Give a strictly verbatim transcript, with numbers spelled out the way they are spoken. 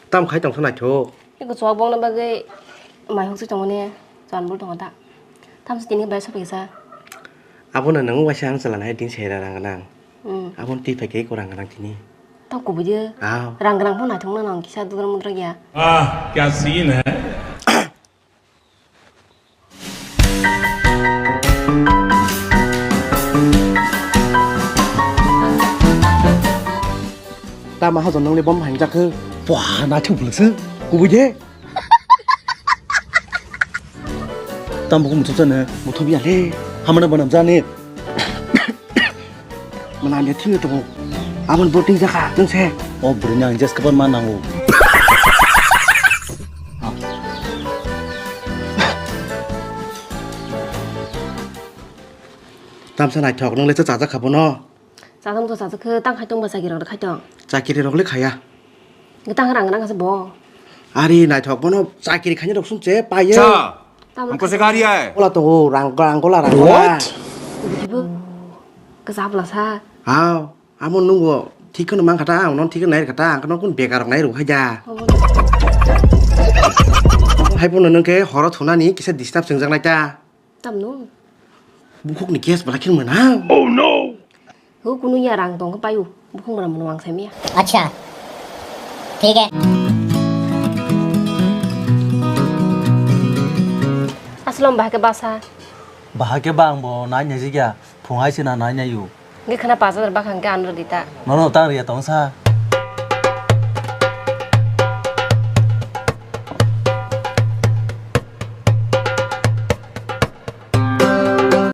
Tam khai tongsa naithok. Eko chuwak bongna bagwi mai hokchi tongmani chuan bul tongo ta. Tamsa tini bai sophi sa. Abono nang waisa ang chala nai din sera rang nang. Hmm. Abon twi phai khe eko rang nang tini. Ta kubui de. Aw. Rang rang pho naithok na nang kisa dudra mudra ya. Ah, kya scene hai. Tama hajon nangni bom hang jakhe. Wah, na thung pulse. Kubui de. Tam buku muthuk jane. Muthuk ya le. Hamana banam jane. Mana dia thing tu. Abon boting jaka nang se. Oh, beri nang jes kapan mana ho. Tamsa naithok nang le cha cha khabono. Chajak to chajak khe tang khai tong ba chakiri rok khai tong. Chakiri rok le khaya. Tang rang rang se bo. Ari naithok bono chakiri khaina rok sum che paye. Cha. Tamo हमको सिखा रिया है। Gola to rang rang gola rang gola. What? Ibo. Kasa bla sa. Hao. Amo nungo thik kheno mang khata ang non thik nai khata ang non kun bekar rok nai rok haja. Hai bono nung khe horo thunani kisa disturb swngjak nai ta. Tamno. Bukhuk ni gas bala khin mwnang. Oh no. Ho kunu ya rang tong payu. Bukhung mwnang mwnang ang semia. अच्छा, ठीक है। Aslam bahake basa. Bahake ba ang bo nai nai jigya. Phung hai sina nai nai yu. Nge khana pajar bakhang ke anro dita. Nono tang riya tong sa.